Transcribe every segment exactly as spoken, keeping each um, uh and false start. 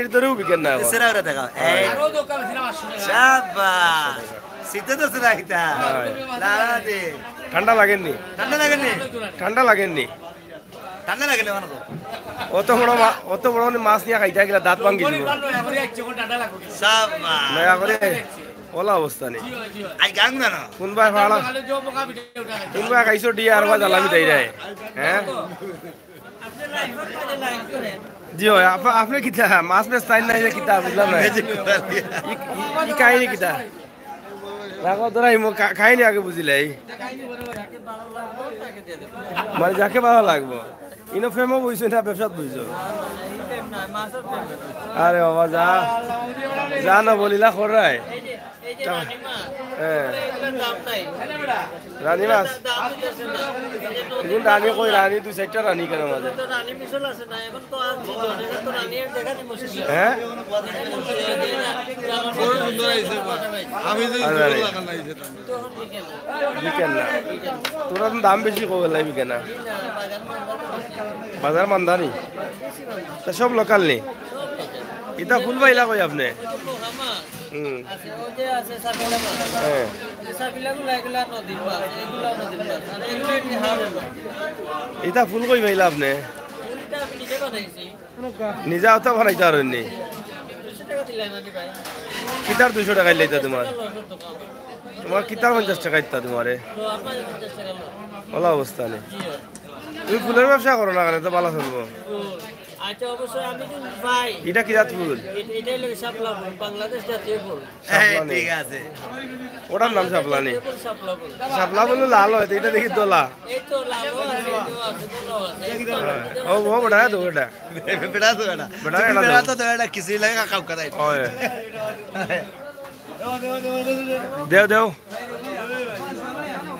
এর দরেও বিকেন না এখন। সেরা ওরা দেখাও। এই। শাবাশ। শীতে তো সেরা এটা। হয়। দাঁড়া দে। ঠান্ডা লাগেনি? ঠান্ডা লাগেনি? ঠান্ডা লাগেনি? ঠান্ডা লাগেনি মানে তো? অত বড় মা-, অত বড় মাছ নিয়া খাইতা গেলা, দাঁত ভাঙ্গি দিব। শাবাশ। নয়া করে ওলা অবস্থা নেই। আই গাং না না। কোনবায় ফাড়া? কোনবায় খাইছো ডিয়ার বা জ্বালা মিটাই দেয়? হ্যাঁ? জি অয়, আপ-, আপনে কিতা? মাছ বেচতা নাই যে কিতা? বুঝলাম না। ই, ই, ই কাহিনী কিতা? রাখো, ধরাই মো-, কা-, কাহিনী আগে বুঝিলাই। মানে যাকে ভালা লাগবো। ইনো প্রেমো বইছো না ব্যবসাত বইছো? আরে বাবা, যা, যা না বলিলা খরাই। এই যে রানী মাছ, হ্যাঁ। এগুলোর দাম নাই। রানী মাছ? এগুলোর দাম দিতেছে না। এই যে এখন রানী কই? রানী দুই চাইরটা রানী কেন মাঝে? তো রানী মিশল আছে না, এখন তো আর জীবন, এখন তো রানী আর দেখা দিব শেষ। হ্যাঁ? বড় সুন্দর হয়েছে, আমি যদি আরে, আরে। লাগান লাগছে। বিকেন না। তোরা তো দাম বেশি কবে লাগবে কেনা? বাজার মান্দানি। তা সব লোকাল নি? ইতা ফুল পাইলা কই আপনে? হুম। হ্যাঁ। ইতা ফুল কই পাইলা আপনে? নিজে অত বানাইতে পারইন নি? কিতার দুইশো টেকা লইতা তোমার? তোমার কিতার পঞ্চাশ টেকা দিতা তোমারে? ওলা অবস্থা নেই। তুমি ফুলের ব্যবসা করো না কেন? তো ভালা চলবো। আচ্ছা, অবশ্যই আমি তো ভাই। ইটা কি জাত ফুল? এটা, এটা হলো শাপলা ফুল, বাংলাদেশ জাতীয় ফুল। শাপলা নেই। ঠিক আছে। ওটার নাম শাপলা নেই। শাপলা ফুল। শাপলা ফুল লাল হয়, তো ইটা দেখি দোলা। এই তো লালও আছে, ইটাও আছে, দোলাও আছে। ও, ও বড় তো এটা। বেটা তো বেটা। বেটা তুমি এটা বেটা তো। তো বেটা, কিছুই লাগে, কাউ কাদাই। ওই। দেও, দেও।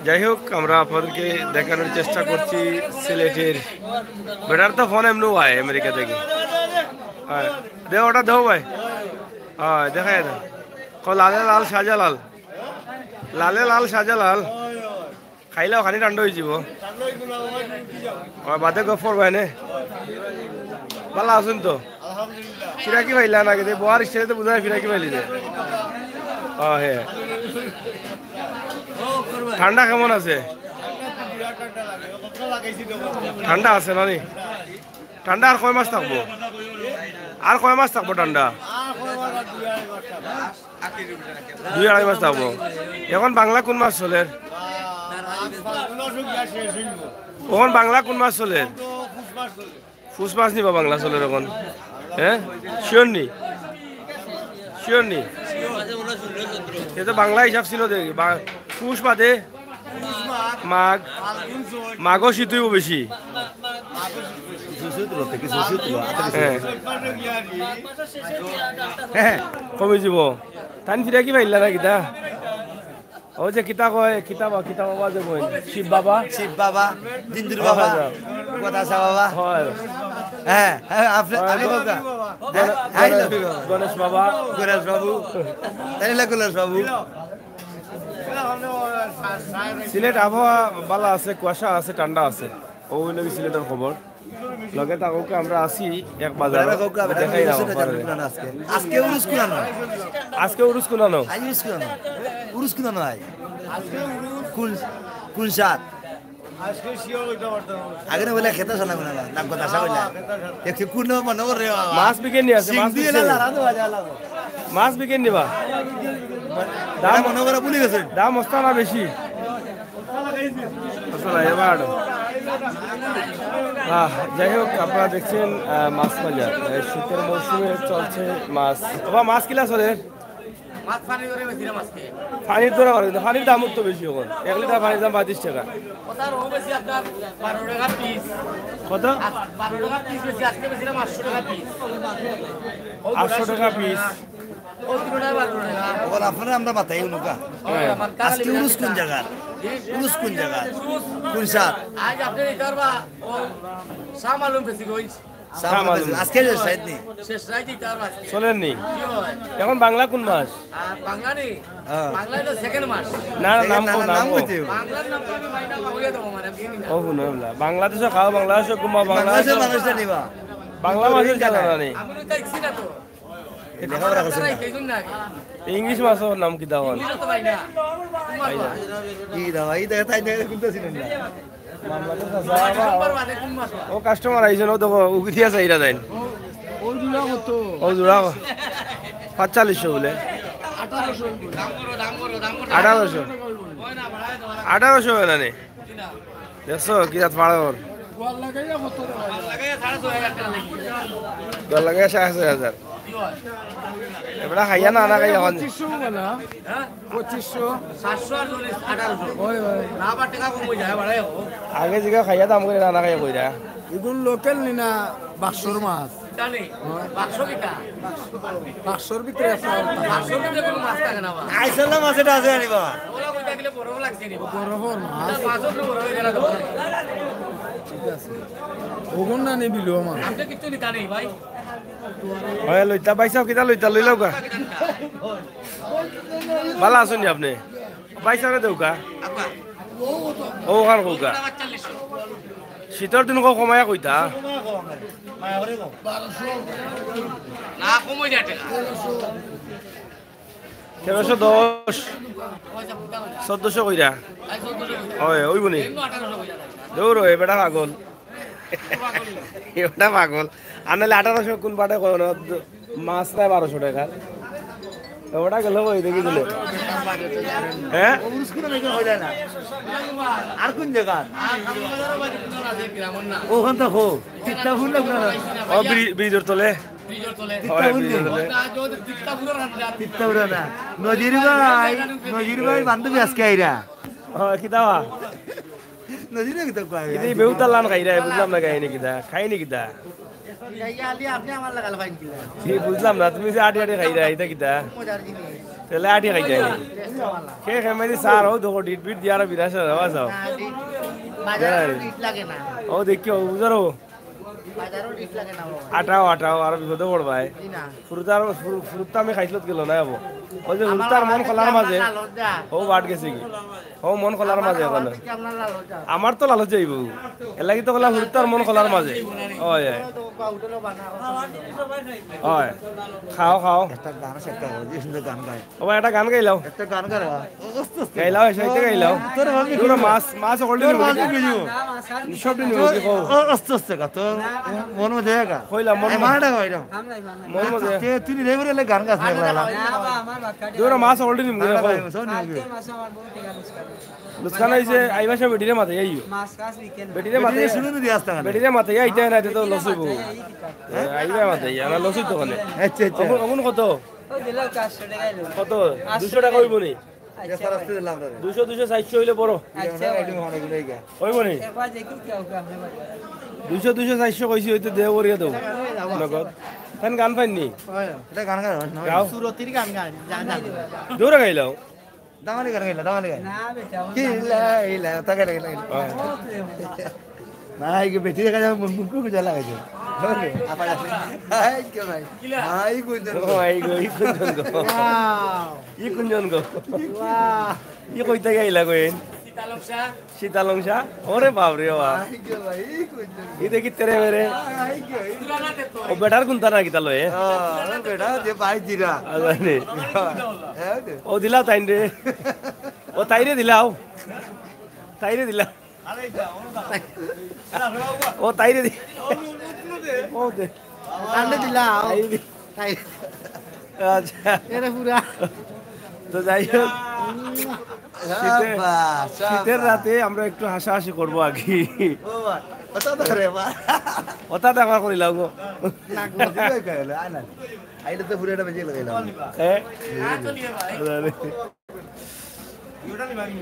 যাই হোক, আমরা আপনাদেরকে দেখানোর চেষ্টা করছি সিলেটের। বেটার তো ফোন এমনিও আয় আমেরিকা থেকে। হ্যাঁ, দেও, ওটা দেও ভাই। হ্যাঁ, দেখা যায় না। কো লালে লাল শাহজালাল, লালে লাল শাহজালাল। খাইলে ওখানে ঠান্ডা হয়ে যাব। আর বাদে গফর ভাই নে। ভালা আছইন তো? ফিরাকি পাইলা না? কিন্তু বওয়ার স্টাইলে তো বুঝায় ফিরাকি পাইলি যে। ও হে। ঠান্ডা কেমন আছে? ঠান্ডা আছে না নি? ঠান্ডা আর কয় মাস থাকবো? আর কয় মাস থাকবো ঠান্ডা? দুই আড়াই মাস থাকবো। এখন বাংলা কোন মাস চলের? এখন বাংলা কোন মাস চলের? পুষ মাস নিবা বাংলা চলের এখন? হ্যাঁ, শিওর নি? শিওর নি? এ তো বাংলা হিসাব ছিল দেখি, বা-, পুষ বাদে মাঘ, মাঘও শীত অইবো বেশি। হ্যাঁ। হ্যাঁ, কমে যাব। তান ফিরাকি পাইলা না কিতা? ও যে কিতা কয়, কিতা বা-, কিতা বাবা যে কয়? শিব বাবা? শিব বাবা, জিন্দুর বাবা, হয়। গদাসা বাবা। হয়। হ্যাঁ, হ্যাঁ, আপনি, হয়, আপনি গ-, বলতা। গণে-, হ্যাঁ, হ্যাঁ, গণে-, গণেশ বাবা। গণেশ বাবু। তাই না, গণেশ বাবু। সিলেট আবহাওয়া ভালা আছে, কুয়াশা আছে, ঠান্ডা আছে। ও অইলো কি সিলেটের খবর। লগে থাকউক্কা, আমরা আছি এক বাজারো। লগে থাকউক্কা, আমরা দেখাই না, আজকে। আজকে উরুস কুনানো। আজকে উরুস কুনানো? আজ উরুস কুনানো। উরুস কুনানো আজ। কোন, কোন সাত? আগে না বলে খেতে সালা কুনানো, নাম কথা আসা বলে। দেখছি কোন মনে করে রে বাবা। মাছ বিকেনি আছে, মাছ সিন্ধু বিকেনি। এলা লারা তো বাজা লাগো। মাছ বিকেনি বা? দাম মনে করে ভুলে গেছে। দাম মস্ত না বেশি? আসলে এবার, আহ, যাই হোক, আপনারা দেখছেন, আহ, মাছ বাজার। এই শীতের মৌসুমে চলছে মাছ। বাবা, মাছ কিলা চলের? মাছ পানি ধরে বেশি না মাছকে। পানির ধরে পানি, কিন্তু পানির দাম তো বেশি এখন। এক লিটার পানির দাম পঁয়ত্রিশ টাকা। ওটার ও বেশি আপনার বারো টাকা পিস। কত? আজ বারো টাকা পিস বেশি, আজকে বেশি না পাঁচশো টাকা পিস। আটশো টাকা পিস। ওখানে আপনারা আমরা মাথায় উনুকা। হ্যাঁ। আজকে উরুস কোন জায়গা? উরুস কোন জায়গা? কোন সাত? আজ আপনি ইতার বা ও শাহ মালুম বেশি কইস। শাহ মালুম। আজকে যে সাইড নেই। শেষ রাইত ইতার বা আজকে। চলেননি? কি হয়? এখন বাংলা কোন মাস? আর বাংলা নেই। হ্যাঁ। বাংলা তো সেকেন্ড মাস। না, না, নাম নাম কো, নাম নাম কো। কইতে হবে। বাংলার নাম তো আমি মাইনা পাহুরিয়া দেবো মানে, আমি চিনি না। ও, হুনো, বাংলাদেশে খাও, বাংলাদেশে ঘুমাও, বাংলাদেশে বাংলাদেশে মানুষটা নিবা। বাংলা মাসের জানা না নেই। আমি তো দেখছি না তো। লেখাপড়া করছেন না? ইংলিশ মাছর নাম কিতা কইন? কি দাও, এই দেখে তাই দেখে কিন্তু ছিলেন না। মামলা তো চাচা, ও কাস্টমার আইছেন, ও দেখো, উকি দিয়া চাইরা যাইন। ও জোড়া কত? ও জোড়া পাঁচচল্লিশশো বলে। আঠারোশো। আঠারোশো হয় না নি? দেখছো কি জাত ফাড়া ওর? গোয়াল লাগাইয়া সাড়ে ছয় হাজার। এবার খাইয়া না, না খাইয়া এখন। পঁচিশশো বলা। পঁচিশশো। সাতশো আর চল্লিশ, আঠারোশো। ওই, ওই। না, আবার টাকা কম হয়ে যায়, বাড়াই হোক। আগে জিগা খাইয়া দাম করে না, না খাইয়া কইরা। এগুলো লোকাল নি না, বাক্সর মাছ। জানি। বাক্স কিতা? বাক্সর ভিতরে আছে। বাক্সর ভিতরে কোনো মাছ থাকে না, বা? আইসেল্লা মাছ এটা আছে, আনিবা। ওরা কইতা দিলে বড় লাগছে নি। বড় বড় মাছ। মাছ উপরে বড় হয়ে গেল তো। ঠিক আছে। ওগুন না নিবি লো মাছ। আপনি কিচ্ছু নিতা নেই, ভাই। হয় লইতা, ভাই সাহেব, কিতা লইতা, লইলাও গা। ভালা আছইন নি আপনি? ভাই সাহেব, দেউকা। ও, ওখান কউকা। শীতর দিন কও কমাইয়া কইতা। না, কম হয়ে যায় টাকা। তেরোশো দশ, চোদ্দশো কইরা। হয়, ওই বনি। দৌড়, এ বেটা পাগল। এ বেটা পাগল। আর নাহলে আঠারোশো কোন বাটে কয় না? মাছ নাই বারোশো টাকার। ওটা গেল কই দেখি দিলে। হ্যাঁ? আর কোন জায়গা? ওখান তো হো। চিত্তাপুর না কোন? ও, ব্রি-, ব্রিজের তলে। চিত্তাপুর ব্রিজের তলে। চিত্তাপুর না। নজির ভাই, নজির ভাই বান্ধবী আজকে আইরা। ও, কিতা বা? নজিরে কিতা কয়? ইদি বেহুতা লান খাইরা, বুঝলাম না খাইনি কিতা, খাইনি কিতা। এই বুঝলাম না, তুমি যে আটি আটি খাইরা, এটা কিতা? তাহলে আটি খাই যায়। কে খেমাইদি স্যার, ও দেখো, ডিট বিট দিয়া আর বিরাট সারা, বাস আও। বাজারো ডিট লাগে না। ও দেখিও, বুঝারো। বাজারো ডিট লাগে না বাবা। আটাও, আটাও, আর বিপদে পড়বায়। জি না। ফুরুতার, ফুরু-, ফুরুতা আমি খাইছিলত গেল না, যাবো। ওই যে ফুরুতার মন খোলার মাঝে, ও বাট গেছে কি? ও মন খোলার মাঝে এখন। আমার তো লালচ যাইব। এর লাগি তো কইলাম, হুরুতার মন খোলার মাঝে। ওই, ওই। ওই। খাও, খাও। একটা গান আছে, একটা যে সুন্দর গান গায়। ও ভাই, একটা গান গাইলাও। একটা গান গাও। গাইলাও, এসে একটা গাইলাও। তোর ভাবি তোর মাছ, মাছ হকলটি নিব। সবটি নিব, কি কও? ও, আস্তে আস্তে গা, তোর মন মধ্যে গা। কইলাম, মন এই মধ্যে। মারাটা কইলাম। মন মধ্যে। তুই রে বলে গান গাছ না, না, বা, আমার বাক্কা দুরা মাছ হকলটি নিব, কি কও? সব নিব। লুকসান অইছে, আইবা সব বেটিরে মাতে, আইও। মাছ কাছ বিকেল। বেটিরে মাতে, বেটিরে শুরু তো দিয়া আসতে হবে। বেটিরে মাতে, আইতে না, এটা তো লস হইব। এই কিতা? হ্যাঁ, আইবা মাতে, ইয়া, না লস হইতো কেনে? আচ্ছা, আচ্ছা। অগুন, অগুন কত? ও দিল চারশো টাকা অইলো। কত? আটশো দুইশো টাকা টাকা। হইব নি? আচ্ছা, দুইশো, দুইশো, চারশো হইলে বড়। আচ্ছা, ভাই। হইব নি? একবার দেখি কি অউক আপনার বাজার। দুইশো, দুইশো, চারশো কইছি, হইতে দেও করিয়া দেও। নগদ। তান গান পাইননি? এটা গান গায় না? গাও। সুরতির গান গায়, যা, যা। জোরে গাইলাও। দামালি গান গাইলা, দামালি গান। না বেটা, ও কি গান ইলা, ইলা, তা গাইলা, গাইলা, গাইলা। হ্যাঁ। না, এই বেটি দেখা যায়, মুখ, মুখ, মুখ জ্বালা হয়েছে। আবার আসে। এই কে ভাই? ভাই কুঞ্জন গো। ও, এই গো, এই কুঞ্জন গো। ওয়াও। ই কুঞ্জন গো। ওয়াও। ই কইতে গাইলা কইন? শীতালংশা। ওরে বাপ রে বাপ। ভাই কে ভাই? এই কুঞ্জন গো। ই দেখি তেরে মেরে। ভাই কে ভাই? ও বেটার কুন্তা না কিতা লয়ে? হ্যাঁ, ও বেটা যে ভাই জিরা। আ, জানি। হ্যাঁ, রে। ও দিলা তাইন রে। ও তাইরে দিলাও। তাইরে দিলা। ও তাইরে দি-, ও দে। তাইরে দিলাও। তাইরে দি-, তাই। আচ্ছা। এরে পুরা। তো যাই হোক, শীতে-, বাহ, শীতের বাহ। রাতে আমরা একটু হাসাহাসি করবো আর কি। ও বাহ, ওটা তো রে বাহ। ওটা তো আমার করিলাম গো। লাগবো। আয় না। আইলে তো পুরো এটা বেজে লাগাইলাম। হ্যাঁ?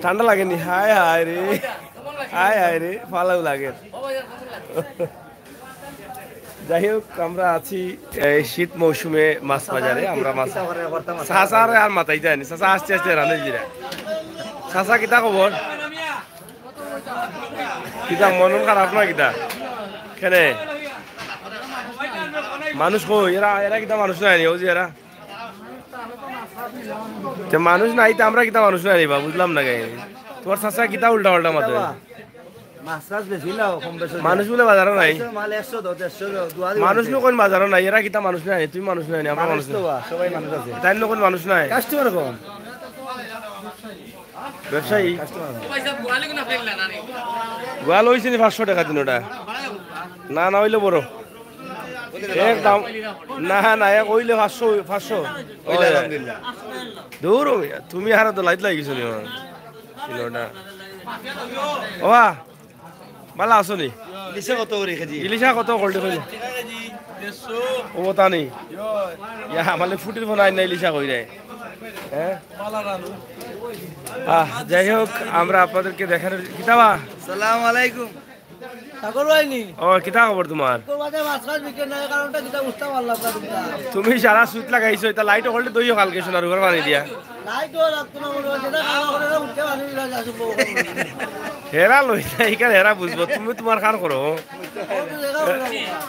ঠান্ডা লাগেনি? হায় হায় রে, হায় হায় রে, ভালো লাগে। যাই হোক, আমরা আছি এই শীত মৌসুমে মাছ বাজারে। আমরা মাছ, চাচারে আর মাতাই যায়নি, চাচা আস্তে আস্তে রানে জিরা। চাচা, কিতা খবর? কিতা মন খারাপ না কিতা? কেনে? মানুষ কই? এরা, এরা কিতা মানুষ নায় নি? ওই যে এরা। তে মানুষ নাই, তে আমরা কিতা মানুষ নায় নি বা? বুঝলাম না কেনে। তোমার চাচা কিতা উল্টা পাল্টা মাতে? মাছ টাছ বেশি লাও, কম বেশি। মানুষ বলে বাজারও নাই। মাল একশো দশ, একশো দশ, দুয়া দিবা। মানুষ নু কোন বাজারও নাই, এরা কিতা মানুষ নাই, তুমি মানুষ নাই, আমরা মানুষ মানুষ তো নাই। বা, সবাই মানুষ আছে। তাই নু কোন মানুষ নাই। কাস্টমার কম। ব্যবসায়ী কাস্টমার কম। গোয়াল হয়েছে নি পাঁচশো টাকা দিন ওটা। না না হইলে বড়। এক দাম। না না, এক হইলে পাঁচশো, পাঁচশো। ওই আলহামদুলিল্লাহ। দূর মিয়া, তুমি আর তো লাইট লাগিছো নি আমার। কিলোটা। ওবা, ভালা আছো নি? ইলিশে কত করে কেজি? ইলিশা কত করতে কইলে? ও তা নেই। ইয়া, মানে ফুটির ফোন আইন না ইলিশা কই রে। হ্যাঁ? আহ, যাই হোক, আমরা আপনাদেরকে দেখানোর কিতাবা। সালাম আলাইকুম। ঠাকুর হয়নি। ও, কিতা খবর তোমার? তোর বাদে মাছ মাছ বিক্রি নাই, কারণটা কিতা বুঝতে পারলাম না তোমরা। তুমি সারা সুইচ লাগাইছো, এটা লাইট হলতে দইও কালকে সোনার উপর পানি দিয়া। লাইট ও রাখতো না মনে হয়, যেটা খাওয়া করে না, উঠতে পারি না, যা শুনবো। হেরা লই না, এখানে হেরা বুঝবো, তুমি তোমার খান করো।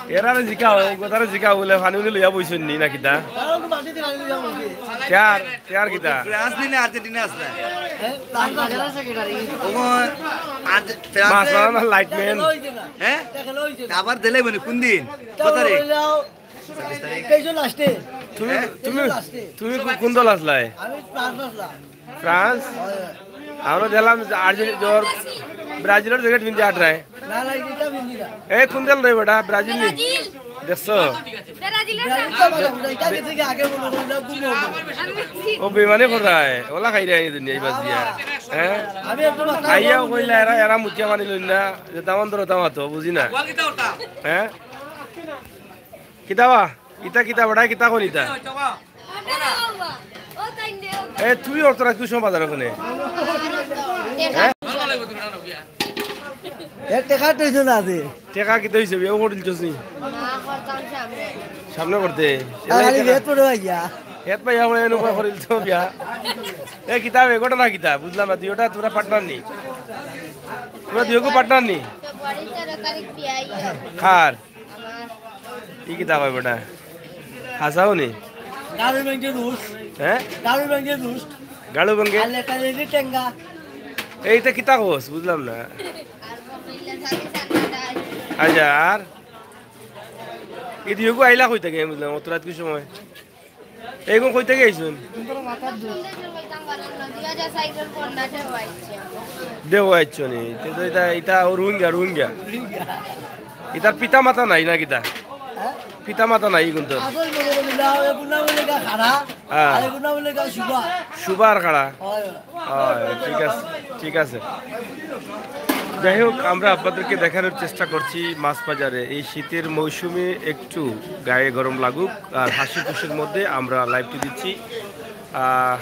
এরারে জিকা হয়, গোটারে জিকা বলে পানি উনি লইয়া বইছেন নি না কিতা? কারণ তো মাটি দিয়ে আনি যাবো কি? তেয়ার, তেয়ার কিতা? ফ্রান্স দিনে আর্জেন্টিনা আসলে। হ্যাঁ, তার কাছে আছে কি গাড়ি? ওমন আজ ফ্রান্সে মাছ মারা না লাইট ম্যান। খেলা হইছে না। হ্যাঁ? খেলা হইছে না। আবার দিলে মানে কোন দিন? তা কত তারিখ? হইলেও তেইশে লাস্টে। তুমি তুমি লাস্টে। তুমি কো- কোন দল আসলাই? আমি ফ্রান্স আসলাম। ফ্রান্স? আমরা দেখলাম যে আর্জেন্টিনা, ব্রাজিলের জ্যাকেট পিনতে আটরায়। না না, এটা বিন্দি না। এই কোন দল রে বেটা? ব্রাজিল নি? দেখছো? ব্রাজিল তো ভালো, এটা গেছে কি আগে মনে হয় না, ঘুমো। ও বেমানি কোথায়? ওলা খাই রে এই দুনিয়া বাস দিয়া। হ্যাঁ? আমি একটু মাথা আইয়াও কইলা এরা, এরা মুখিয়া মানি লইন না, যে তামান ধরো তামাতো, বুঝি না। হ্যাঁ? কিতাবা? ইতা কিতা বেটা, কিতা কোন ইতা? এ, তুই অর্থ রাখ, তুই সময় বাজার ওখানে। এ টেকা টইছো না আছে। টেকা কিতা হইছে? বিয়া করিল তো নি? সামনে করতে। আর খালি ভেত পড়ে ভাইয়া। হেত ভাই, আমরা এনে করিল তো বিয়া। এ, কিতা বে, ঘটনা কিতা? বুঝলাম না, তুই ওটা তোরা পার্টনার নি? তোরা দুইগু পার্টনার নি? খার। ই কিতা কয় বেটা? হাসাও নি? দারু ব্যাংকে দুষ, হ্যাঁ? দারু ব্যাংকে দুষ। গাড়ু ভঙ্গে? আর লেখা লেখি টেঙ্গা। এইটা কিতা কস? বুঝলাম না। আচ্ছা, আর? এই দুইগু আইলা কই থাকি? আমি বুঝলাম, অত রাত কি সময়? এইগু কই থাকি আইছুন? দেহ আইছো নি? তে তো এটা, এটা ও রোহিঙ্গা, রোহিঙ্গা। ইতার পিতা মাতা নাই না কিতা? পিতা মাতা নাই কিন্তু। আসল মনে করি না, ওই গুণা বলে গা খারা, হ্যাঁ। আর গুণা বলে গা শুভা। সুবার খাড়া। হয়। হয়, ঠিক আছে, ঠিক আছে। যাই হোক, আমরা আপনাদেরকে দেখানোর চেষ্টা করছি মাছ বাজারে। এই শীতের মৌসুমে একটু গায়ে গরম লাগুক আর হাসি খুশির মধ্যে আমরা লাইভটি দিচ্ছি। আহ,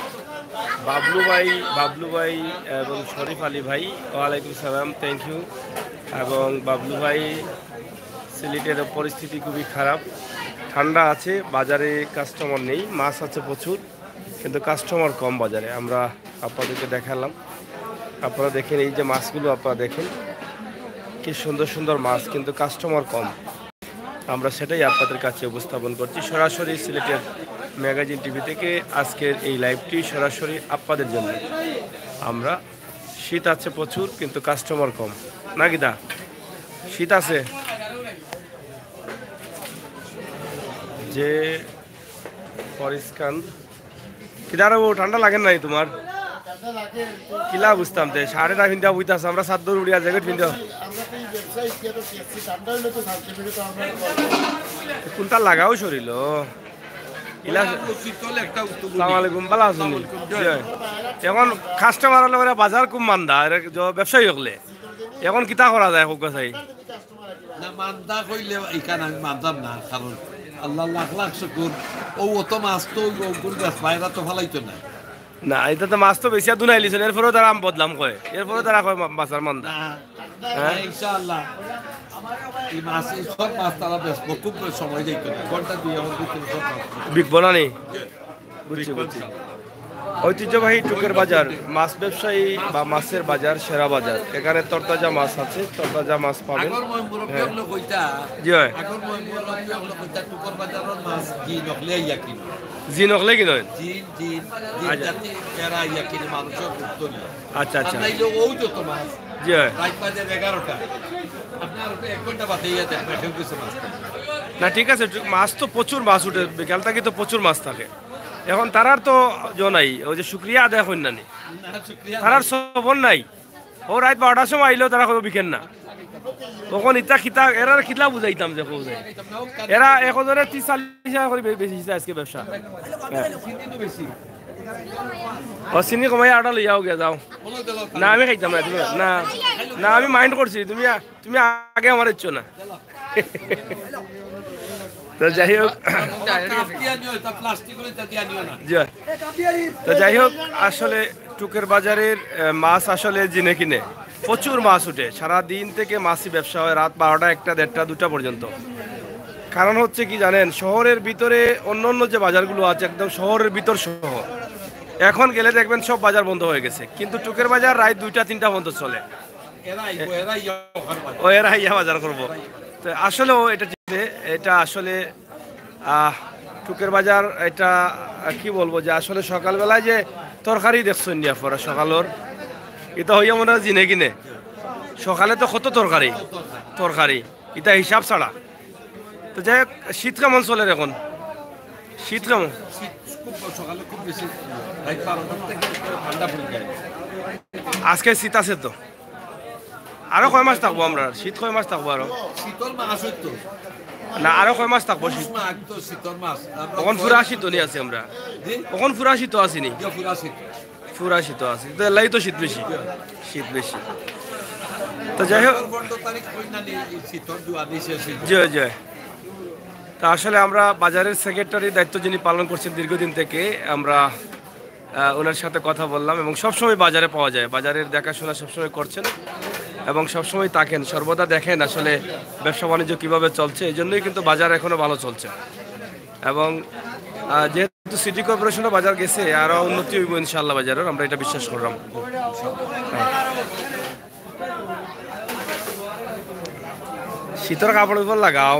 বাবলু ভাই, বাবলু ভাই এবং শরীফ আলী ভাই, ওয়ালাইকুম সালাম, থ্যাংক ইউ। এবং বাবলু ভাই, সিলেটের পরিস্থিতি খুবই খারাপ, ঠান্ডা আছে, বাজারে কাস্টমার নেই, মাছ আছে প্রচুর, কিন্তু কাস্টমার কম বাজারে। আমরা আপনাদেরকে দেখালাম, আপনারা দেখেন এই যে মাছগুলো, আপনারা দেখেন কি সুন্দর সুন্দর মাছ, কিন্তু কাস্টমার কম। আমরা সেটাই আপনাদের কাছে উপস্থাপন করছি সরাসরি সিলেটের ম্যাগাজিন টিভি থেকে আজকের এই লাইভটি সরাসরি আপনাদের জন্য। আমরা শীত আছে প্রচুর, কিন্তু কাস্টমার কম, না কিতা? শীত আছে। যে ফরিস খান, কিদার বাবু, ঠান্ডা লাগে নাই তোমার? কিলা বুঝতাম তে, শার্ট এটা পিন্ধা বইতাছ, আমরা চাদর উড়িয়া জ্যাকেট পিন্ধা। কোনটা লাগাও শরীল? ইলা, আসসালামু আলাইকুম, ভালা আছইন নি? জি। এখন কাস্টমার অকলে বাজার খুব মান্দা, এরা যে ব্যবসায়ী অকলে। এখন কিতা করা যায়, কউক্কা চাই? না, মান্দা কইলে ইখান আমি মানতাম না, কারণ আল্লাহ লাখ লাখ শুকুর, ও অত মাছ তো ওই ওগুন গাছ বাইরা তো ফালাইতো না। না, এটা তো মাছ তো বেশি দুনাইলিছইন, এরপরেও তারা আম বদলাম কয়, এরপরেও তারা কয় মা-, মাছর মান্দা। না, হ্যাঁ? ইনশাআল্লাহ এই মাছ, এই সব মাছ তারা বেচবো, খুব সময় যাইতো না, ঘন্টা দুই আমার ভিতরে সব মাছ। বিকবো না নি? বুঝছি, বুঝছি। ঐতিহ্যবাহী টুকের বাজার, মাছ ব্যবসায়ী বা মাছের বাজার, সেরা বাজার। এখানে তরতাজা মাছ আছে, তরতাজা মাছ পাবেন। আগর ময় মুরব্বী হ্যাঁ। অকলে কইতা, জি হয়। আগর ময় মুরব্বী অকলে কইতা, টুকর বাজারর মাছ জিন অকলে আইয়া কিনো। জিন অকলে কিনইন? জিন, জিন, জিন আচ্ছা। জাতি এরা আইয়া কিনে মানুষর গুরুত্ব নেই। আচ্ছা, আচ্ছা। আর নাইলে ওই যত মাছ, জি। রাত বাজে এগারোটা। আপনি আর এক ঘন্টা বাদে ইয়ে দেখবেন, কেউ কিছু মাছ পাবে না। না, ঠিক আছে, একটু মাছ তো প্রচুর মাছ উঠে, বিকাল থাকি তো প্রচুর মাছ থাকে। এখন তারার তো জো নাই, ওই যে শুক্রিয়া আদায় করইন না নি। না, শুক্রিয়া তারার আদায়। সবর নাই। ও রাত বারোটার সময় আইলেও তারা কইবো বিকেল না। তখন ইতা কিতা, এরার কিতা বুঝাইতাম যে কও যে। এরা একজনে ত্রিশ চল্লিশ টাকা করি বে-, বেশি আজকে ব্যবসা। হ্যাঁ। ও চিনি কমাই আটা লইয়াও গিয়া যাও। না, আমি খাইতাম না, তুমি না, না, আমি মাইন্ড করছি, তুমি আ-, তুমি আগে আমার ইচ্ছো না। তো যাই হোক, আমার কাপ দিয়া নিও, এটা প্লাস্টিক হলে এটা দিয়া নিও না। জি। তো যাই হোক, আসলে টুকের বাজারের, আহ, মাছ আসলে জিনে কিনে প্রচুর মাছ উঠে। সারা দিন থেকে মাছই ব্যবসা হয়, রাত বারোটা, একটা, দেড়টা, দুটা পর্যন্ত। কারণ হচ্ছে কি জানেন, শহরের ভিতরে অন্য অন্য যে বাজারগুলো আছে, একদম শহরের ভিতর শহর, এখন গেলে দেখবেন সব বাজার বন্ধ হয়ে গেছে, কিন্তু টুকের বাজার রাত দুইটা তিনটা পর্যন্ত চলে। এরা আইবো, এরা ইয়া ওখানে বাজার। ও, এরা ইয়া বাজার করবো। তো আসলেও এটা ঠিক, এটা আসলে, আহ, টুকের বাজার, এটা, আহ, কি বলবো, যে আসলে সকালবেলায় যে তরকারি দেখছইন নি আপনারা সকালর, এটা হইয়া মনে হয় জিনে কিনে। সকালে তো কত তরকারি, তরকারি, এটা হিসাব ছাড়া। তো যাই হোক, শীত কেমন চলের এখন? শীত কেমন? শীত খুব, সকালে খুব বেশি, রাত বারোটার থেকে ঠান্ডা পড়ে যায়। আজকে শীত আছে তো? আরো কয় মাস থাকবো আমরা? শীত কয় মাস থাকবো আরো? শীতর মাস হইতো। না, আরো কয় মাস থাকবো শীত? পুষ মাস তো শীতর মাস। আমরা তখন পুরা শীত নিয়ে আছি আমরা। জি? তখন পুরা শীত আছি নি? জি, পুরা শীত। পুরা শীত আছি। তো এলাই তো শীত বেশি। শীত বেশি। তো যাই হোক। পনেরো তারিখ হই না নি, এই শীতর জোয়ানি শেষ হইল। জি, জি। তা আসলে আমরা বাজারের সেক্রেটারি দায়িত্ব যিনি পালন করছেন দীর্ঘদিন থেকে, আমরা, আহ, ওনার সাথে কথা বললাম এবং সবসময় বাজারে পাওয়া যায়, বাজারের দেখাশোনা সবসময় করছেন এবং সবসময় থাকেন, সর্বদা দেখেন আসলে ব্যবসা বাণিজ্য কিভাবে চলছে। এই জন্যই কিন্তু বাজার এখনো ভালো চলছে এবং, আহ, যেহেতু সিটি কর্পোরেশনও বাজার গেছে, আরো উন্নতি হইব ইনশাআল্লাহ বাজারের, আমরা এটা বিশ্বাস করলাম। শীতর কাপড় উপর লাগাও,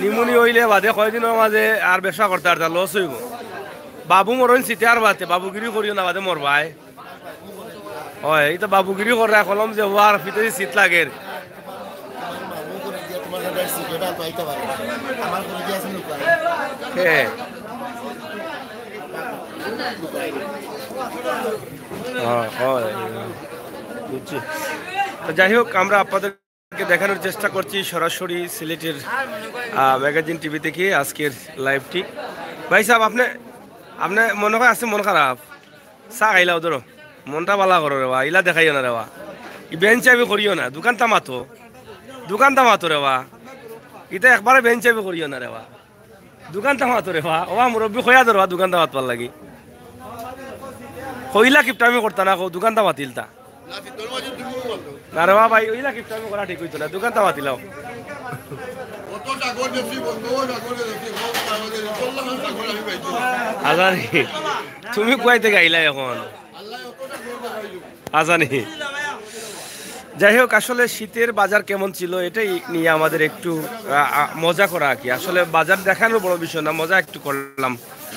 নিমুনি হইলে বাদে কয়দিনর মাঝে আর ব্যবসা করতে আর লস হইব। বাবু মরইন শীতে আর বাদে বাবুগিরি করিও না, বাদে মরবায়। হয়, এই তো বাবুগিরি কররা কলম যে ওয়ার ফিতে শীত লাগের। হে। হ্যাঁ, হয়। বুঝছি। তো যাই হোক, আমরা আপনাদেরকে দেখানোর চেষ্টা করছি সরাসরি সিলেটের, আহ, ম্যাগাজিন টিভি থেকে আজকের লাইভটি। ভাই সাহেব, আপনি, আপনি মনে হয় আছে মন খারাপ? চা খাইলাও ধরো, মনটা বালা করো রে বা, ইলা দেখাইও না রে বা। ই বেঞ্চাবি করিও না, দোকানটা মাতো, দোকানটা মাতো রে বা। ইটা একবারে বেঞ্চাবি করিও না রে বা। দোকানটা মাতো রে বা, ওবা মুরব্বি কইয়া ধরবা দোকানটা মাতবার লাগি। কইলা কিপটামি করতা না, কও দোকানটা মাতিলতা। না রে বা ভাই, ওইলা কিপটামি করা ঠিক হইতো না, দোকানটা মাতিলাও। আজানি, তুমি কই থেকে আইলা এখন? আজানি। যাই হোক, আসলে শীতের বাজার কেমন ছিল, এটাই নিয়ে আমাদের একটু, আ, আ, মজা করা আর কি। আসলে বাজার দেখানো বড় বিষয় না, মজা একটু করলাম।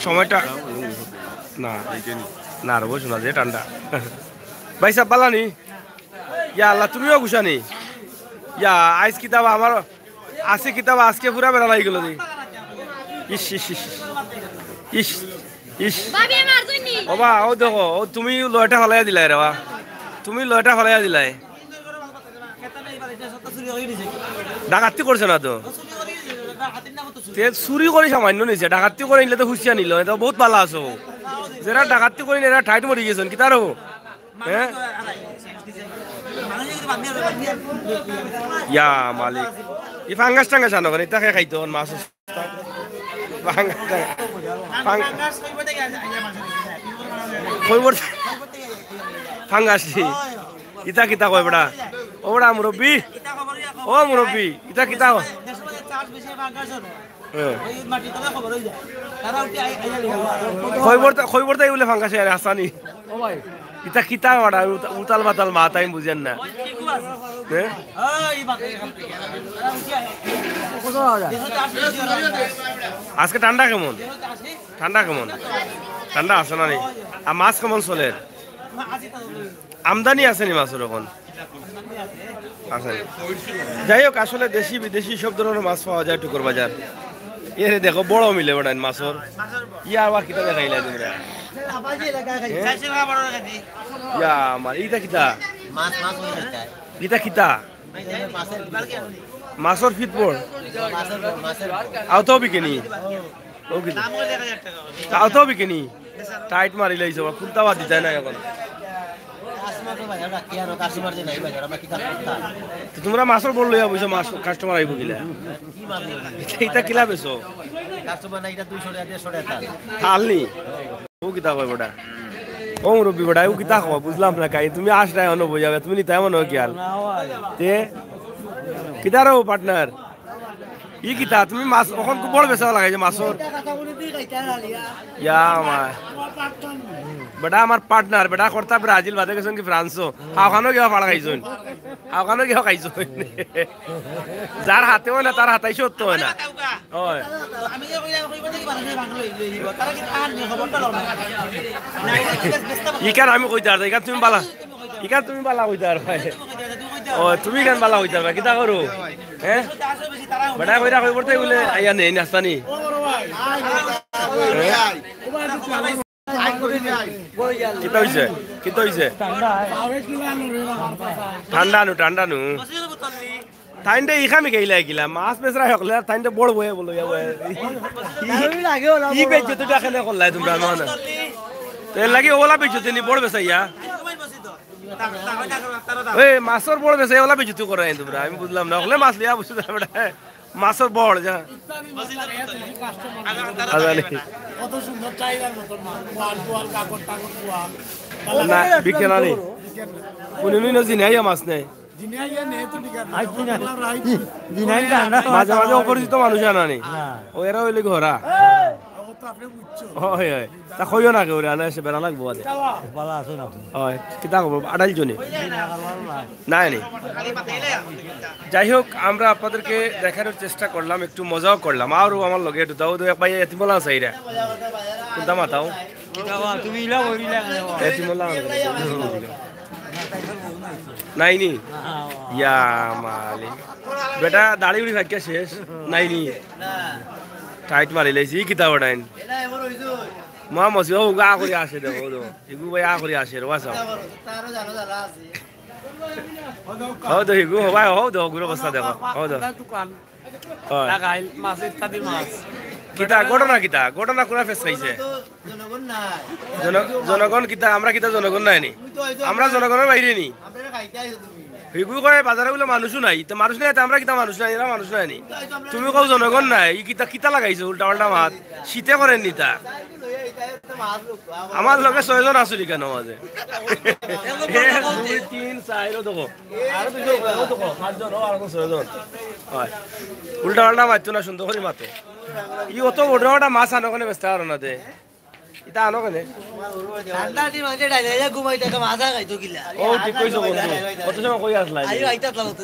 সময়টা না, না রে, বসো না, যে ঠান্ডা। ভাই সাহেব, বালানি? ইয়া আল্লাহ, তুমিও গুছানি? ইয়া, আইজ কিতাব আমার আছে কিতাব আজকে পুরা বেড়া লাগি গেল রে। ইস, ইস, ইস, ইস। ইস, ইস। বাবা, ও দেখো, ও তুমি লয়টা ফালাইয়া দিলাই রে বা। তুমি লয়টা ফালাইয়া দিলাই। ডাকাতি করছে না তো। তে চুরি করি সামান্য নিছে, ডাকাতি করে নিলে তো হুঁশিয়া নিল, এটা বহুত ভালা আছে ও। যারা ডাকাতি করে এরা টাইট মরি গেছেন, কিতা রে? হ্যাঁ? ইয়া মালিক, ই ফাঙ্গাস টাঙ্গাস আনো কেনে? ইতা কে খাইতো, ওর মাছ আছে। ফাঙ্গাস টাঙ্গাস। ফাং-, কইবর ফাঙ্গাস নি? ইতা কিতা কয় বেটা? ও বেটা মুরব্বি, ও মুরব্বি, ইতা কিতা? হ্যাঁ। খইবরতা, খইবরতা এই বলে ফাঙ্গাসে আরে হাসানি। ও ভাই। ইতা কিতা মারা? উতা-, উতাল বাতাল মাত আমি বুঝেন না। হ্যাঁ? আজকে ঠান্ডা কেমন? ঠান্ডা কেমন? ঠান্ডা আছে না নি? আর মাছ কেমন চলের? আমদানি আছে নি মাছর এখন? আচ্ছা। যাই হোক, আসলে দেশি বিদেশি সব ধরনের মাছ পাওয়া যায় টুকুর বাজার। এরে দেখো, বড় মিলে বেটাইন মাছর। ইয়া, আবার কিতা দেখাইলা তোমরা? ইয়া, আমার ইটা কিতা? মাছ, মাছ হয়ে যায়। ইটা কিতা? মাছের, মাছর ফিট বড়। মাছের, মাছের। আওতাও বিকেনি? ও কিতা? আওতাও বিকেনি? টাইট মারি লাইছে, বা খুলতা বাদ দিতে না এখন। কাস্টমার তো ভাই, আমরা কি আর কাস্টমার যে নাই ভাই, আমরা কি কাজ করতাম? তো তোমরা মাছর বড় লইয়া বইছো, মাছ কাস্টমার আইবো কিলা? কি মাছ লইয়া? এটা, এটা কিলা বেচো? কাস্টমার নাই, এটা দুইশো টাকা, দেড়শো টাকা। হালনি? ও কিতা কয় বেটা? ও মুরব্বি বেটা, ও কিতা কয়? বুঝলাম না কাই। তুমি আস নাই অন্য বই যাবে, তুমি নিতাই মনে হয় কি আর? তে? কিতা রে ও পার্টনার? ই কিতা, তুমি মাছ অখন খুব বড় বেচা লাগাইছে মাছর। ইয়া মা। বেটা আমার পার্টনার, বেটা কর্তা ব্রাজিল বাদে গেছইন কি ফ্রান্সও। হাওখানো গিয়া ফাড়া খাইছইন। হাওখানো গিয়া খাইছইন। যার হাতে হয় না, তার হাতাই সত্য হয় না। হয়। ইকার আমি কইতে পারতাম, ইকার তুমি বালা, ইকার তুমি বালা কইতে পারবায়। ও, তুমি কেন বালা কইতে পারবায়? কিতা করো? হ্যাঁ? বেটা কইরা কই পড়তে বলে, আইয়া নেই, নাস্তা নেই। হ্যাঁ? কিতা হইছে? কিতা হইছে? ঠান্ডা নু, ঠান্ডা নু। তাইনতে ইখামি গেইলা গিলা, মাছ বেচরা হকলে, আর তাইনতে বড় বয়ে বলো, ইয়া বয়ে। ই বেজ্জতিটা কেনে করলাই তোমরা, না, না? তো এর লাগি ওলা বেজ্জতি নি, বড় বেচাইয়া। ওই মাছর বড় বেচাইয়া, ওলা বেজ্জতি করে আইন তোমরা, আমি বুঝলাম না। হকলে মাছ লিয়া বুঝতে পারবে না। মাছর বড়, যা। আজালি। কত সুন্দর চাহিদার মতন মাছ, পোয়াল, পোয়াল, কাপড়, টাপড়, পোয়াল। না, বিকে না নি। কোনো নুই না জিনিয়া মাছ নেই। জিনিয়া ইয়া নেই তো ঠিক আছে। আই, জিনিয়া। জিনিয়া ঠান্ডা। মাঝে মাঝে অপরিচিত মানুষ আনা নি। হ্যাঁ। ও এরা হইলে ঘোরা। ও তো আপনি বুঝছো। হয়, হয়। তা কইও না কেউ রে, আনা এসে বেড়া লাগবো বাদে। ভালো আছো না? হয়, কিতা খবর? আড়াইল জনে? নাই নি। যাই হোক, আমরা আপনাদেরকে দেখানোর চেষ্টা করলাম, একটু মজাও করলাম। আরও আমার লগে একটু দাও, দাও, এক ভাই এতিমলা আছে এরা। কোনটা মাতাও? তুমি ইলা করিলা কেন? এতিমলা। নাই নি? ইয়া মালিক। বেটা দাড়ি উড়ি ফাঁকিয়া শেষ। নাই নি? টাইট মারি লাইছি, ই কিতা বেটাইন? মা মসি, ও গা করি আসে দেখো, ও দেখো। ইগু ভাই আ করি আসে রে, বাঁচাও। হও তো হিগু, হও ভাই, হও দেখো, গুরু অবস্থা দেখো। হও দেখো। হয়। লাগাইল, মাছ, ইত্যাদি মাছ। কিতা, ঘটনা কিতা? ঘটনা কোনা ফেস খাইছে? জন-, জনগণ কিতা? আমরা কিতা জনগণ নাই নি? আমরা জনগণর বাইরে নি? হিগু কয় বাজারে বলে মানুষও নাই। তো মানুষ নাই, তো আমরা কিতা মানুষ নাই? এরা মানুষ নাই নি? তুমি কও জনগণ নাই, ই কিতা, কিতা লাগাইছো উল্টা পাল্টা মাত? শীতে করেন নিতা। আমার লগে ছয়জন আসলি কেন মাঝে? এক, দুই, তিন, চাইর, ও দেখো। আরো দুইজন, ও দেখো, পাঁচজন, ও আরো ছয়জন। হয়। উল্টা পাল্টা মাততো না, সুন্দর করি মাতো। ই অত বড় একটা মাছ আনো কেনে বেচতে পারো না দে? ইটা আনো কেনে? ঠান্ডা দিন মাঝে ডাইলে ঘুমাই থাকে, মাছ আর খাইতো কিলা? ও, ঠিক কইছো বন্ধু। কত সময় কই আসলা? আইও, আইতা আসলাম তো।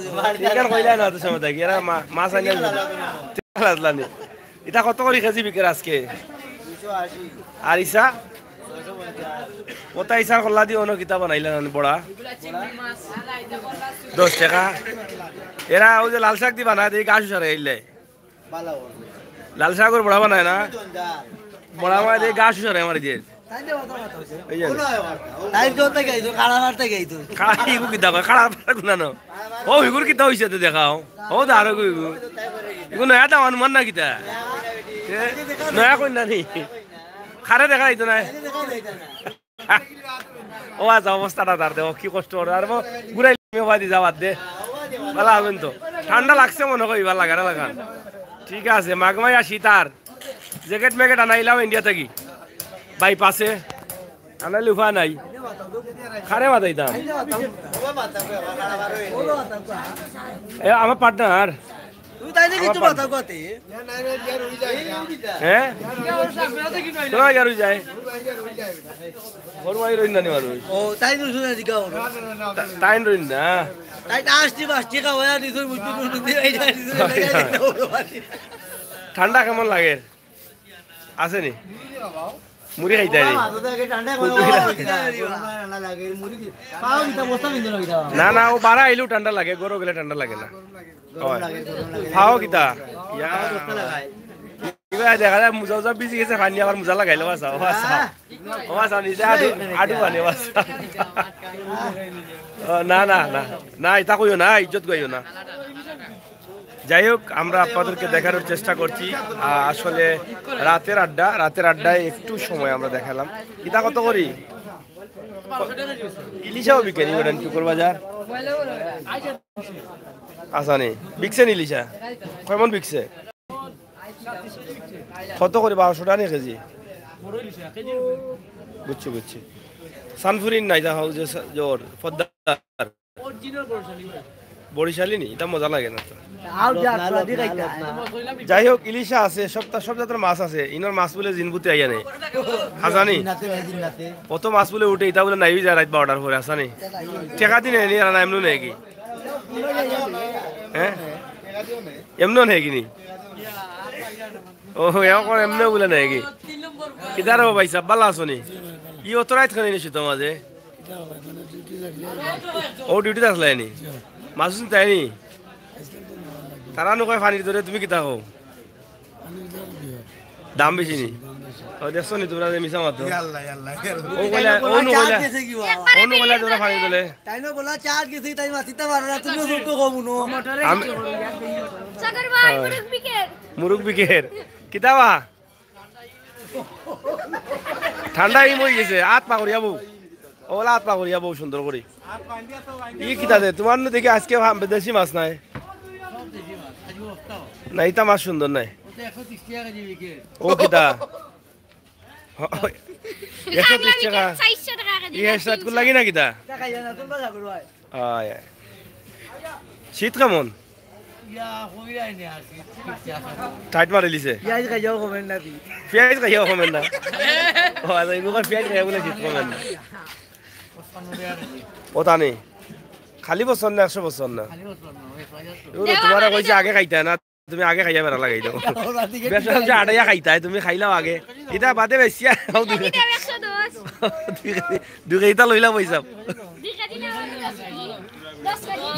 ইখান কইলা না অত সময় থাকি। এরা মা-, মাছ আনিয়া আসলা নি? ইটা কত করি কেজি বিকের আজকে? আর ইসা? ওটা ইসার কল্লা দি অন্য কিতা বানাইলা না বড়া? দশ টাকা। এরা ওই যে লাল শাক দি বানায়, এই গাছ উসারে আইলে। লাল শাকর বড়া বানায় না? বড়া বানায়, এই গাছ উসারে আমার যে। এই যে। তাই তো তাই গাইতো, কাড়া মারতে গাইতো। কাড়া, ইগু কিতা কয়? কাড়া মারা গুনা ন। ও, ইগুর কিতা হইছে তো দেখাও। ও, দাঁড়ো গো ইগু। ইগু নয়া দাম আনুমান না কিতা? এ, নয়া কইন না নি? খারে দেখা যাইতো না। ও, আচ্ছা, অবস্থাটা তার দেখো, কি কষ্ট করে। আর ব-, ঘুরাই মেয়ে বাদি যাওয়ার দে। ভালো হবেন তো। ঠান্ডা লাগছে মনে হয়, এবার লাগানো লাগান। ঠিক আছে, মাঘ মাই আসি তার। জ্যাকেট ম্যাকেট আনাইলাম ইন্ডিয়া থাকি। বাইপাসে। আনাইলে উপায় নাই। খারে মাতাইতাম। এ, আমার পার্টনার। তুমি তাই না কিছু মাথা কথা। হ্যাঁ? কোথায় গেল যায়? ঘর মাই রইন না নি মানুষ। ও, তাই তো শুনে জিজ্ঞাসা করো। তা-, তাই রইন না। তাই তো আসছি, বাসছি, খাওয়া, আর কিছু বুঝতে, বুঝতে, এই যায়, এই যায়, এই যায়। ঠান্ডা কেমন লাগে? আছে নি? মুড়ি খাইতায় নি? মাথা তো আগে ঠান্ডা করে, ঠান্ডা লাগে, মুড়ি কি? পাও কিতা, বস্তা পিনছো না কিতা? না না, ও বারা আইলেও ঠান্ডা লাগে, ঘরো গেলে ঠান্ডা লাগে না। অয়। পাও কিতা? ইয়া। ইবা দেখা যায় মোজা উজা ভিজি গেছে, পানি আবার মোজা লাগাইলো, বাসা, ও বাসা। ও বাসা, নিজে আডু, আডু পানি, বাসা। ও, না না না, না, ইতা কইও না, ইজ্জত কইও না। যাই হোক, আমরা আপনাদেরকে দেখানোর চেষ্টা করছি। আহ, আসলে রাতের আড্ডা, রাতের আড্ডায় একটু সময় আমরা দেখালাম। ইতা কত করি? ইলিশাও বিকে নি বেটা টুকুর বাজার? আচ্ছা নি, বিকছে নি ইলিশা? কেমন বিকছে? কত করি? বারোশো টাকা নি কেজি? বুঝছি, বুঝছি। সানফুরিন নাই, যা হোক, যে সা-, জোর, পদ্মা। বরিশালি নি, ইটা মজা লাগে না তো। যাই হোক, ইলিশা আছে, সব তা-, সব জাতের মাছ আছে। ইনোর মাছ বুলে জিনপুতে আইয়া নেই। হাসানি? অত মাছ বুলে উঠে, ইতা বুলে নাই যায় রাইত বারোটার পরে, হাসানি? টেকা দি নেয় নি, আর না এমনও নেয় কি? হ্যাঁ? এমনও নেয় কি নি? ও, এখন এমনও বুলে নেয় কি? কিদার ও ভাই সাহেব, ভালা আছো নি? ই অত রাইত খানি নিছি তো মাঝে? ও ডিউটিত আছলায় নি? মাসুম তাই নি? তারা নু কয় পানির দরে, তুমি কিতা কও? দাম বেশি নি? ও দেখছো নি তোমরা যে মিছা মাতো? ইয়াল্লা, ইয়াল্লা, ইয়াল্লা। ও কইলা, ও নু কইলা, ও নু কইলা তোমরা পানির দরে। তাই না বলা চার্জ গেছে, তাই মাতিতে পারো না, তুমি হুটো কম নো। আমি মুরুক বিকের। কিতা বা? ঠান্ডা ইম হয়ে গেছে, আত পা করিয়া বউ। ওলা আত পা করিয়া বউ সুন্দর করি। ই কিতা দে, তোমার নু দেখি আজকে ভা-, দেশি মাছ নাই। না, ইতা মাছ সুন্দর নাই। ও কিতা? একশো তিরিশ টাকা। ই হেসরাত কুল লাগি না কিতা? আয়, আয়। শীত কেমন? টাইট মারিলিছে। পিয়াজ খাইয়াও কমেন না দি। পিয়াজ খাইয়াও কমেন না। ও আচ্ছা, এগুলো পিয়াজ খাইয়া বলে শীত কমেন না। ও তা নেই। খালি বছর না, একশো বছর না। এগুলো তোমার কইছে আগে খাইতা না, তুমি আগে খাইয়া বেড়া লাগাই দাও। ব্যবসা হচ্ছে আটাইয়া খাইতায়, তুমি খাইলাও আগে। এটা বাদে বেশি আর খাও দুই কেজি। দুই কেজি, দুই কেজি এটা লইলাম পয়সা।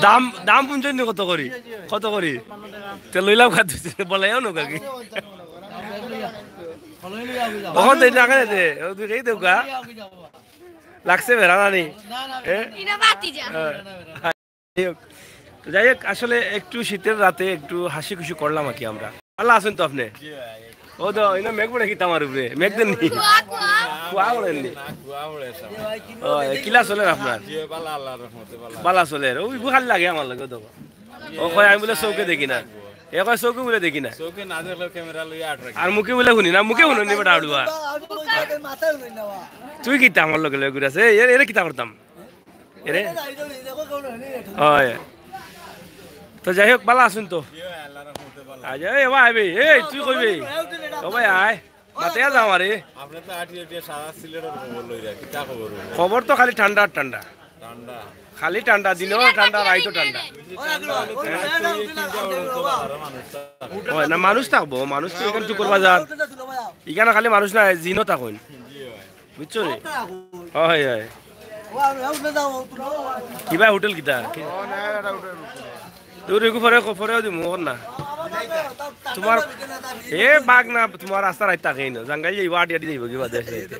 দাম, দাম শুনছেন নি কত করি? কত করি? তে লইলাম খাত দিছে, বলাইও নৌকা কি? অখন তো এটা আগে দে, ও দুই কেজি দেউকা। লাগছে বেড়া নানি? এ? হ্যাঁ। যাই হোক, যাই হোক, আসলে একটু শীতের রাতে একটু হাসি খুশি করলাম আর কি আমরা। ভালা আছইন তো আপনে? ও তো, ইনো মেঘ পড়ে কিতা আমার উপরে? মেঘ দেন নি? কুয়া পড়েন নি? ও, এ কিলা চলের আপনার? ভালা চলের। ও, ইগু খালি লাগে আমার লগে দেখো। ও কয়, আমি বুলে চউখে দেখি না। এ কয়, চউখে বুলে দেখি না। চউখে না দেখলেও ক্যামেরা লইয়া আট রাখি। আর মুখে বুলে হুনি না, মুখে হুননি বেটা আড়ুয়া। তুই কিতা আমার লগে লগে ঘুরে আছে? এ, এরে কিতা করতাম? এরে? হয়। তো যাই হোক, ভালা আছইন তো? আচ্ছা, এই ভাই, ভাই, এই তুই কইবি? ও ভাই, আয়। মাতে যা আমারে। আপনি তো আটি আটি সারা সিলেটের খবর লই রাখি, তা খবর হলো। খবর তো খালি ঠান্ডা আর ঠান্ডা। ঠান্ডা। খালি ঠান্ডা, দিনও ঠান্ডা, রাইতও ঠান্ডা। হয় না, মানুষ থাকবো, মানুষ তো এখানে টুকুর বাজার। এখানে খালি মানুষ না, জিনও থাকইন। বুঝছো নি? হয়, হয়। কিবা হোটেল কিতা? তোর এগু পরে, পরে দিমু, অখন না। তোমার, এ বাঘ না, তোমার রাস্তা রাইত থাকেই না। জাঙ্গাই যাইবো, আটি আটি যাইবো, কিবা দেশ রাইতে।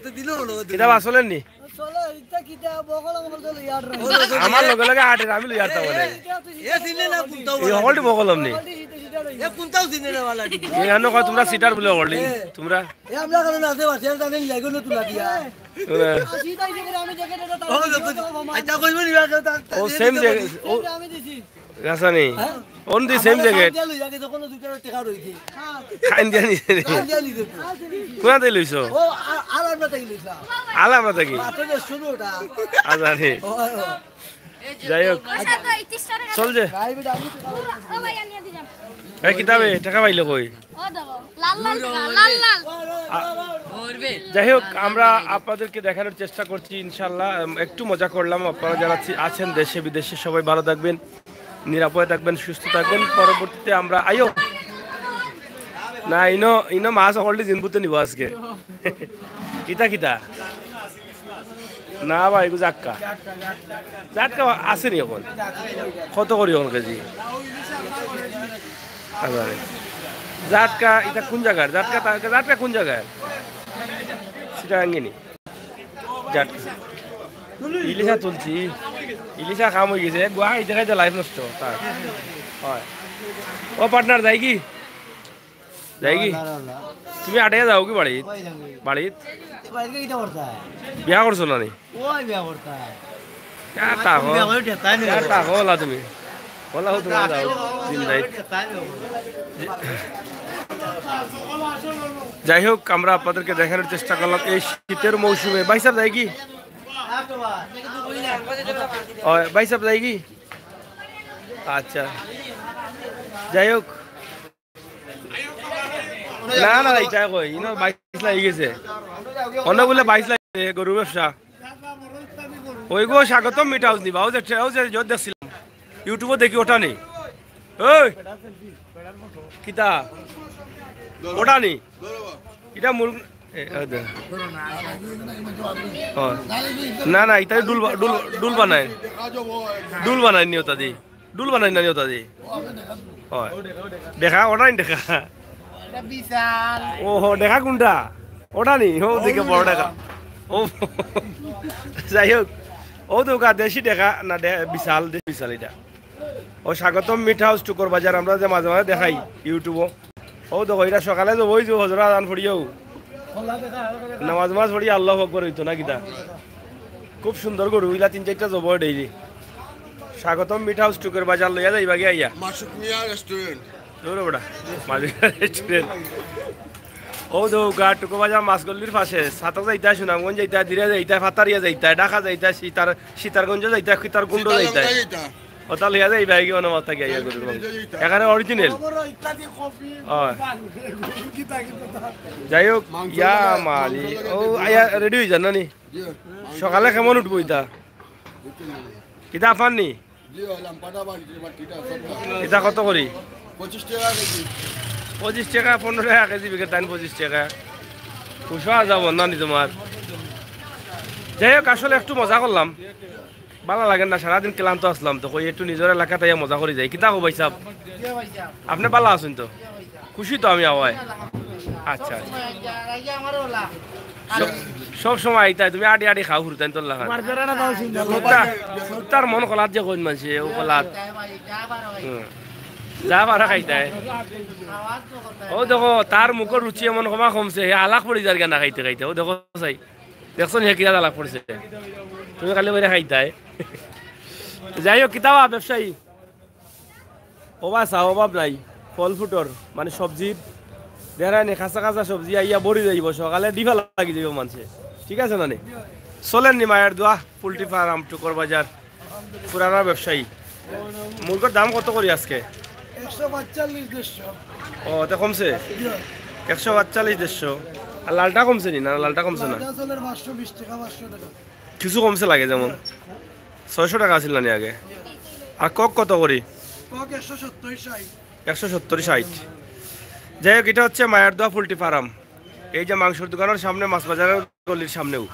কিতা বা চলের নি? আমার লগে লগে আটের, আমি লই আরতাম মানে। এই হকলটি বগলম নি? এই আনো কয় তোমরা সিটার বুলে হকলটি। তোমরা এ, আমরা কারণ আছে, বাসে আর জানেন, লেগুন তুলা দিয়া। ও সেম জায়গা, ও রাসানি। অন দি সেম জায়গা। খাইন দিয়া নি। কোনাতে লইছো? আলাম না থাকি। আচ্ছা রে। যাই হোক। চল যে। এই কিতাবে টাকা পাইলে কই? যাই হোক, আমরা আপনাদেরকে দেখানোর চেষ্টা করছি ইনশাল্লাহ। উম, একটু মজা করলাম। আপনারা যারা আছি- আছেন দেশে বিদেশে, সবাই ভালো থাকবেন, নিরাপদে থাকবেন, সুস্থ থাকবেন। পরবর্তীতে আমরা আইও না, ইনো, ইনো মাছ অকলটি জিনপুতে নিব আজকে। কিতা কিতা? না ভাই, এগু জাক্কা। জাক্কা আছে নি অখন? কত করি অখন কেজি? আচ্ছা। জাক্কা, ইটা কুন জাগার? জাক্কা তা-, জাক্কা কুন জাগার? চিটাগাঙ্গি নি? জাক্কা। ইলিশা তুলছি। ইলিশা কাম অই গেছে। গুয়াহাটি দেখাইতে লাইফ নষ্ট তার। অয়। ও পার্টনার, যাইগি? যাইগি? না, না, না। তুমি আটিয়া যাওগি বাড়িত? বাড়িত? বাড়িত? বিয়া করছো না নি? ওই বিয়া করতা। ইয়া তা কও। বিয়া করে ঠেকাই নি। ইয়া তা কও অলা তুমি। অলা হো তুমি যাও। দিন রাইত। যাই হোক, আমরা আপনাদেরকে দেখানোর চেষ্টা করলাম এই শীতের মৌসুমে। ভাই সাহেব, যাইগি? ও, ভাই সাহেব, যাইগি? আচ্ছা। যাই হোক। না, না, ইটা কই, ইনো বাইশ লাগি গেছে। অন্য বলে বাইশ লাগি গেছে, গরুর ব্যবসা। ওইগু স্বাগতম মিট হাউস নিবা, ও যে, ও যে জোর দেখছিলাম, YouTube-ও দেখি, ওটা নি। ওই, কিতা? ওটা নি? ইটা মূল, এ, এ, দে। ও। না, না, ইটা ডুল বা-, ডুল, ডুল বানায়। ডুল বানায় নি ওটা দি। ডুল বানাই না নি ওটা দি? অয়। দেখা, ওটা নি দেখা। ইটা বিশাল। ও হো, দেখা কুনটা? ওটা নি? ও দেখে বড় দেখা। ও, যাই হোক। ও তো ওগা দেশি দেখা, না দে-, বিশাল, দেশি বিশাল ইটা। ও স্বাগতম মিট হাউস, টুকর বাজার, আমরা যে মাঝে মাঝে দেখাই YouTube-ও। ও দেখো, ইটা সকালে তো ওই যে হজরত আজান পড়িয়াও। নামাজ মাজ পড়ি আল্লাহু আকবার অইতো না কিতা? খুব সুন্দর গরু, ইলা তিন চাইরটা জবো daily। স্বাগতম মিট হাউস, টুকর বাজার, লইয়া যাইবা গিয়া আইয়া। মাসুক মিয়া রেস্টুরেন্ট। দূর বেটা, মাসুক মিয়া রেস্টুরেন্ট। ও দো গা, টুকর বাজার মাছ গল্লির পাশে, ছাতক যাইতা, সুনামগঞ্জ যাইতা, দিরা যাইতা, ফাতারিয়া যাইতা, ঢাকা যাইতা, সিতার, সিতারগঞ্জ যাইতা, কিতারকুণ্ড যাইতা। ওটা লইয়া যাইবা, এই কি অন্য মাথা গিয়া ইয়া করবো। এখানে original। অয়। যাই হোক, মাংস ইয়া লাগে, মালি। মাংস লাগে। ও, আইয়া ready অই যান না নি? জি, মাংস সকালে লাগে। কেমন উঠবো ইতা? বুঝছেন না? ইতা আফার নি? জি, অইলাম, পাটা বাড়ি, বাড়ি, এটা সব। ইতা কত করি? পঁচিশ টেকা কেজি। পঁচিশ টেকা, পনেরো টেকা কেজি বিকে তাইন পঁচিশ টেকা। খুশা যাব না নি তোমার? যাই হোক, আসলে একটু মজা করলাম। ভালা লাগে না, সারাদিন ক্লান্ত আসলাম, তো কই একটু নিজর এলাকাত আইয়া মজা করি যাই। কিতা কও ভাই সাহেব? আপনে ভালা আছইন তো? খুশি তো আমি আওয়ায়। আচ্ছা, আচ্ছা। সব, সব সময় আইতায়, তুমি আটি আটি খাও হুরুতাইন তোর লাখান। কুত্তা, কুত্তার মন কলাত যে কইন মানষে, ও কলাত। হুম। যা পারা খাইতায়। ও দেখো, তার মুখর রুচি এমন কমা কমছে, হে আলাক পড়ি যার গা না খাইতে খাইতে। ও দেখো চাই। দেখছো নি, হে কিতা আলাক পড়ছে? তুমি খালি বইরা খাইতায়। যাই হোক, কিতা বা ব্যবসায়ী? অভাব চা, অভাব নাই। ফল ফুটর, মানে সবজি, দেখায় নি, কাঁচা কাঁচা সবজি আইয়া ভরি যাইব, সকালে ডিফা লাগি যাইব মানষে। ঠিক আছে না নি? চলেন নি মায়ের দোয়া, পোল্ট্রি ফার্ম, টুকর বাজার, পুরানা ব্যবসায়ী। মুরগর দাম কত করি আজকে? একশো পাঁচচল্লিশ, দেড়শো। ও, তে কমছে? জি। একশো পাঁচচল্লিশ, দেড়শো। আর লালটা কমছে নি? না, লালটা কমছে না। লালটা চলের পাঁচশো বিশ টেকা, পাঁচশো টেকা। কিছু কমছে লাগে যেমন। ছয়শো টেকা আছিল না নি আগে? আর কক কত করি? কক একশো সত্তর, ষাইট। একশো সত্তর, ষাইট। যাই হোক, ইটা হচ্ছে মায়ের দোয়া পোল্ট্রি ফার্ম। এই যে মাংসর দোকানর সামনে, মাছ বাজারর গলির সামনেউ।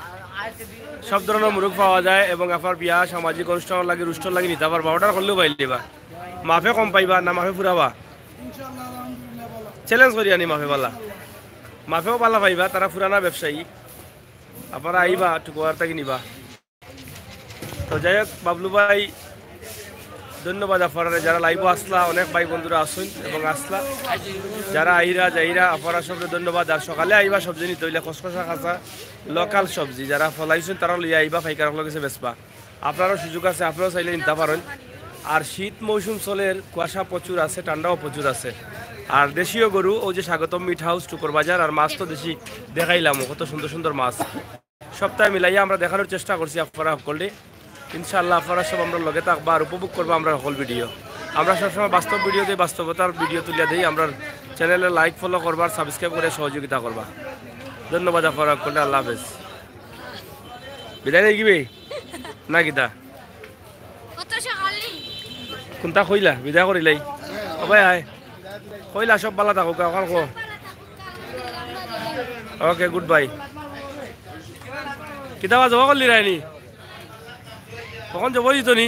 সব ধরনর মুরগ পাওয়া যায় এবং আফার বিয়া, সামাজিক অনুষ্ঠানর লাগি, রুষ্টর লাগি নিতা পারবা। Order করলেউ পাইলিবা। মাফে কম পাইবা না মাফে ফুরাবা? Challenge করি আনি মাফে বালা। মাফেও বালা পাইবা, তারা পুরানা ব্যবসায়ী। আফারা আইবা, টুকর বাজার থাকি নিবা। তো যাই হোক, বাবলু ভাই, ধন্যবাদ আফারারে, যারা live-ও আসলা, অনেক ভাই বন্ধুরা আসইন এবং আসলা, যারা আইরা যাইরা, আফারা সবরে ধন্যবাদ। আর সকালে আইবা সবজি নিতে অইলে, খসখসা কাঁচা local সবজি, যারা ফলাইছইন তারা লইয়া আইবা, পাইকার অকলর গেছে বেচবা। আফারারও সুযোগ আছে, আফারাও চাইলে নিতা পারইন। আর শীত মৌসুম চলের, কুয়াশা প্রচুর আছে, ঠান্ডাও প্রচুর আছে। আর দেশীয় গরু, ওই যে স্বাগতম মিট হাউস, টুকর বাজার, আর মাছ তো দেশি দেখাইলাম, কত সুন্দর সুন্দর মাছ। সপ্তাহে মিলাইয়া আমরা দেখানোর চেষ্টা করছি আফারা হকলরে। ইনশাআল্লাহ আফারা সব আমরার লগে থাকবা আর উপভোগ করবা আমরার হকল video। আমরা সবসময় বাস্তব video দেই, বাস্তবতার video তুলিয়া দেই। আমরার channel-এ like, follow করবা, subscribe করে সহযোগিতা করবা। ধন্যবাদ আফারা হকলরে, আল্লাহ হাফেজ। বিদায় নেই কিবে? না কিতা? কত সকালে? কোনটা কইলা? বিদায় করিলাই। ও ভাই, আয়। কইলা সব বালা থাকো, কা-, কাল কো। ওকে, গুড বাই। কিতা বা জবা করলি রায়নি? কখন জবা দিত নি?